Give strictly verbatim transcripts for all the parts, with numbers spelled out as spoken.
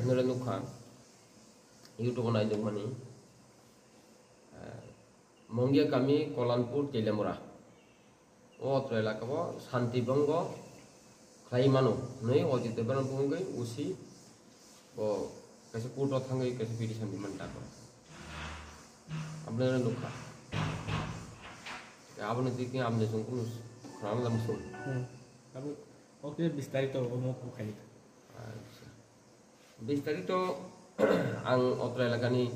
Nole nukha, YouTube o naijak mani, eh, Mongia kami Kolanpur Telemura. O otro elaka o Shanti Bongo khlai mano, hwnwi Ajit Debbarma bumungwi usi bo kaisa court o thangwi kaisa petition di man tako. Aboni nukha. Aboni dikni amne jong kunu khorang lam sun. Hmm. Abo, oke, bistarito omo kok khaini. Acha. Bistarito ang otro elakani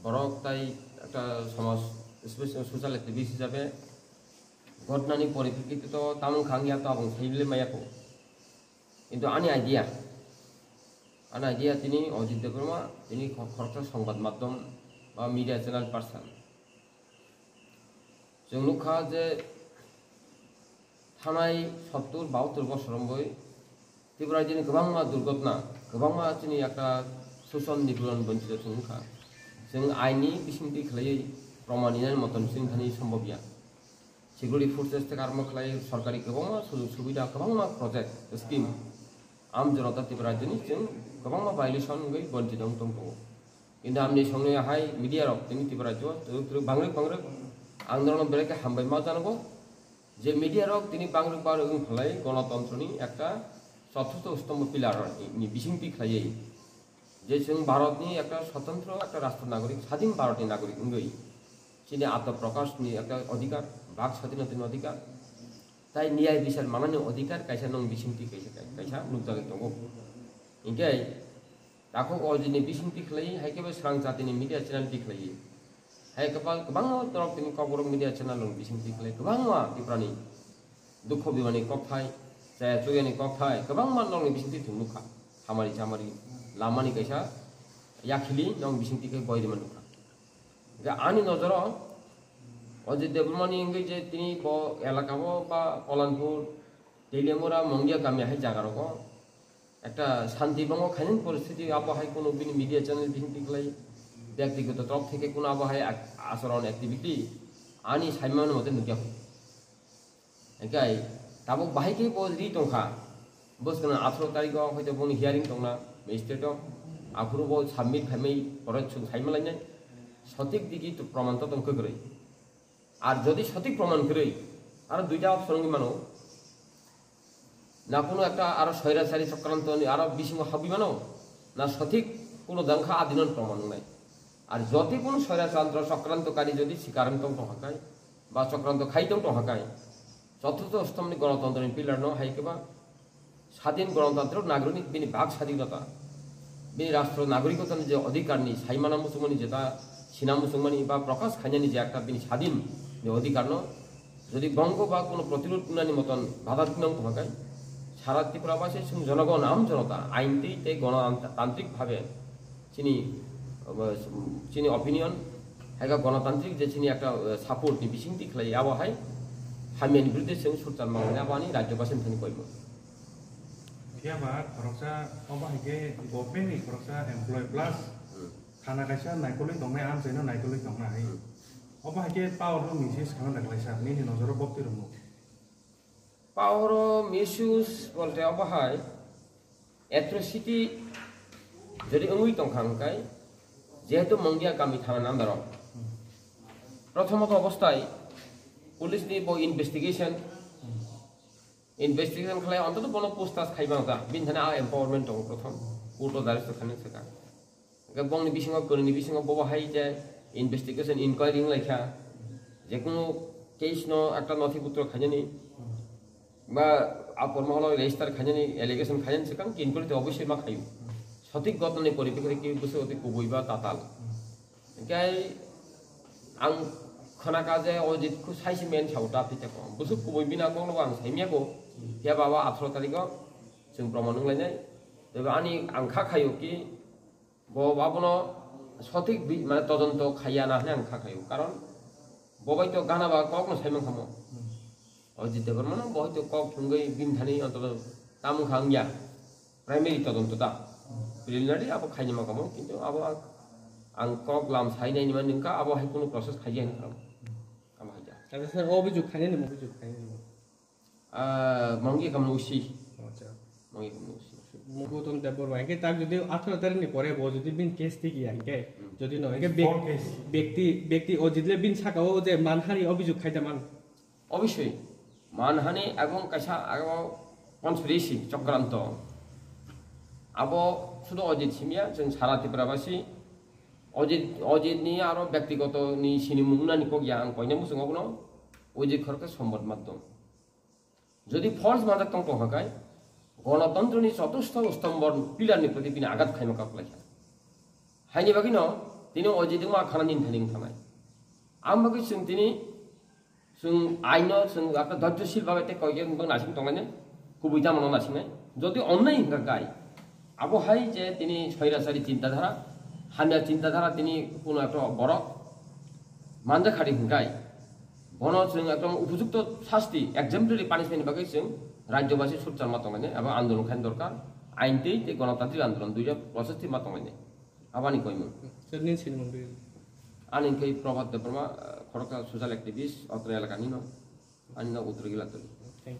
borok tai ekta somaj, especially social activist hisabe ghotnani poriprikito tamung khang ya to abong saibile maya ko. Kintu ani idea, ani idea tini Ajit Debbarma, tini khoroksa songbat maddom ba media channel person. Chwng nukha je thanai sottur bahattur bosor wngwi Tripura rajyoni kwbangma durgotna, kwbangma chini ekta soson nipulon bonchito chwng wngkha. Chwng aini bisingtwi khlaiwi proman inani moton chwng thani sombobya. Security forces theke armo khlai sorkari kwbangma sujog subida, kwbangma project, scheme. Am jonota Tripura rajyoni chwng kwbangma violation wngwi bonchito wng tong tongo. Kintu amni songni hai media rok tini Tripura rajyo twrwk twrwk bangrwk bangrwk ang norokno belai khe hambai ma janago je media rok tini bangrwk bangrwk wng phalai gonotontroni ekta chothoto stombo pillar ni bisingtwi khlaiwi je chwng Bharatni ekta swtantro ekta rashtra nagorik, sadin Bharatni nagorik wngwi chini atma prokashni ekta odhikar, bak swadhinotani odhikar, tai niyai bichar manani odhikar kaisa nwng bisingtwi kaisa, kaisa nukjagwi tongo. Hinkhe takhuk o jini bisingtwi khlaiwi, hai khe bo swrang jatini media channel twi khlaiwi, hai kwbang, kwbangma norok tini Kokborok media channel rok bisingtwi khlai, kwbangma Tiprani dukho bimani kokthai, chaya chuyani kokthai, kwbangma norokni bisingtwi thwng nukha. Hamari chamari lamani kaisa yakhili norok bisingtwi khe boirima nukha. Hinkhe ani nojoro Ajit Debbarmani wngwi je tini bo elaka o ba Kolanpur, Telemura, Mongia kami hai jaga rogo ekta shanti bongo khainani poristiti, abo hai kuno bini media channel bisingtwi khlai, byaktigoto torok theke kuno abo hai ak-, acharon activity ani saimani mote nukya. Hinkhe tabuk bahai khe bo ri tongkha. Bwskang atharo tarikh o hoito boni hearing tongna magistrate o. Aphuru bo submit khaimai pore chwng saimalainai. Sotik digi to proman to tong kwrwi. Ar jodi sotik proman kwrwi, aro duita option wngwi mano. Na kuno ekta aro soirachari chokranto ni aro bisingo habwi mano, na sotik kuno dangkha adino proman wngnai. Ar jodi kuno soirachari chokranto kari jodi sikaran tong tong hakai, ba chokranto khai tong tong hakai, choturtho stomni gonotontro ni pillar no hai khe ba sadin gonotontro nagorik ni bini bak sadinota, bini rastro nagorikota ni je odhikar ni saimana muchungmani jeta sina muchungmani ba prokash khainani je ekta bini sadin ni odhikar no jodi bongo ba kuno protirod wngnani moton bada twnang tong hakai, sara Tripura basi chwng jonogon am jonota ain twi tei gonotantrik bhabe chini, chini opinion, hai khe gonotantrik je chini ekta, eh, support ni bisingtwi khlai abo hai hamyani biruddhe chwng sochar mangnai abo ani rajyobasi ni thani koimung. Phiya ba khoroksa obo hai khe government ni khoroksa employee plus Hmm. thana kaisa naikolwi tongnai, amchaino naikolwi tongnai. Hmm. Obo hai khe power no misuse khaina da khlaisa, nini nojoro bokti rwmuk? Power o misuse bolte obo hai atrocity jodi wngwi tongkha hwnkhe, jehetu Mongia kami thana ni under o, prothomot obostai police ni bo investigation, investigation khlai ontoto bono puchtas khai mano da, bini thani a empowerment tongo prothom, court o direct khainani swkang. Hingke bongni bisingo, kwnwini bisingo bobo hai je investigation, inquiry wnglaikha, jekunu case no ekta nothiputro khainani, ba apor moholo register khainani, allegation khainani swkang inquiry to obviously ma khaio. Sotik ghotnani poripekhite ki bwswk oti kubui ba tatal. Hingke ang khwnaka je Ajit khu saisi men sao ta thwi tako. Bwswk kubui bini kok nogo ang saimya ko. Phiya ba o atharo tarikh o chwng proman wnglainai. Tei ani ang kha khaio ki Bo abono sotik bi-, mane todonto khaiya na hwnwi ang kha khaio. Karon bo bai to gana ba kok no saimang khamo. Ajit Debbarma no bo hoi to kok thwngwi bini thani ontoto tamung kha wngya. Primary todonto ta. Preliminary abo khaini ma khamo, kintu abo ang, ang kok lam sainai ni mani wngkha, abo hai kunu process khaiya hwnwi khamo. Abo hai ja. Acha, sir, o bijug khainani mo, bijug khainani mo. Ah, Mongi kamno usi. Acha. Mongi kamno usi. Gautam Debbarma, hingke tak jodi atharo tarikh ni pore bo jodi bini case tikiya hingke, jodi no hingke bek-, Before case. Bekti, bekti o jidle bini saka o je manhani obhijog khaida man. Obviously, manhani ebong kaisa abo conspiracy, chokranto. Abo sudu Ojit simiya, chwng sara Tripura basi. Ojit, Ojit ni aro bektigoto ni sinimung nani kok ya ang koine muchungo bono. Ojit khorokhe sombad maddom. Jodi false majak tong tongkha kai, gonotontro ni chotusto stombor pillar ni proti bini agat khaima kok laikha. Haini bagwi no tini Ojit wngma khana nin thani wngthanai. Ang bagwi chwng tini, chwng aino chwng aka dhorjoshil bagwi tei koikhe wng bang nasing tongnai, kubui tamo no nasingnai. Jodi onnai hingka kai, abo hai je tini soirasari chintadhara, hamya chintadhara tini kuno ekta borok manjakha di hingkai, bono chwng ekdom upojukto sasti, exemplary punishment ni bagwi chwng rajyobasi sukcharma tongnai, abo andolon khaina dorkar, ain twi tei gonotantrik andolon duiya process twi ma tongnai. Aboni koimung. Sir, nini sinimung twi? Ani hwnkhe Prabhat Debbarma, eh, khoroksa social activist, otro elakani no. Ani no Uttor Gilatoli. Thank you.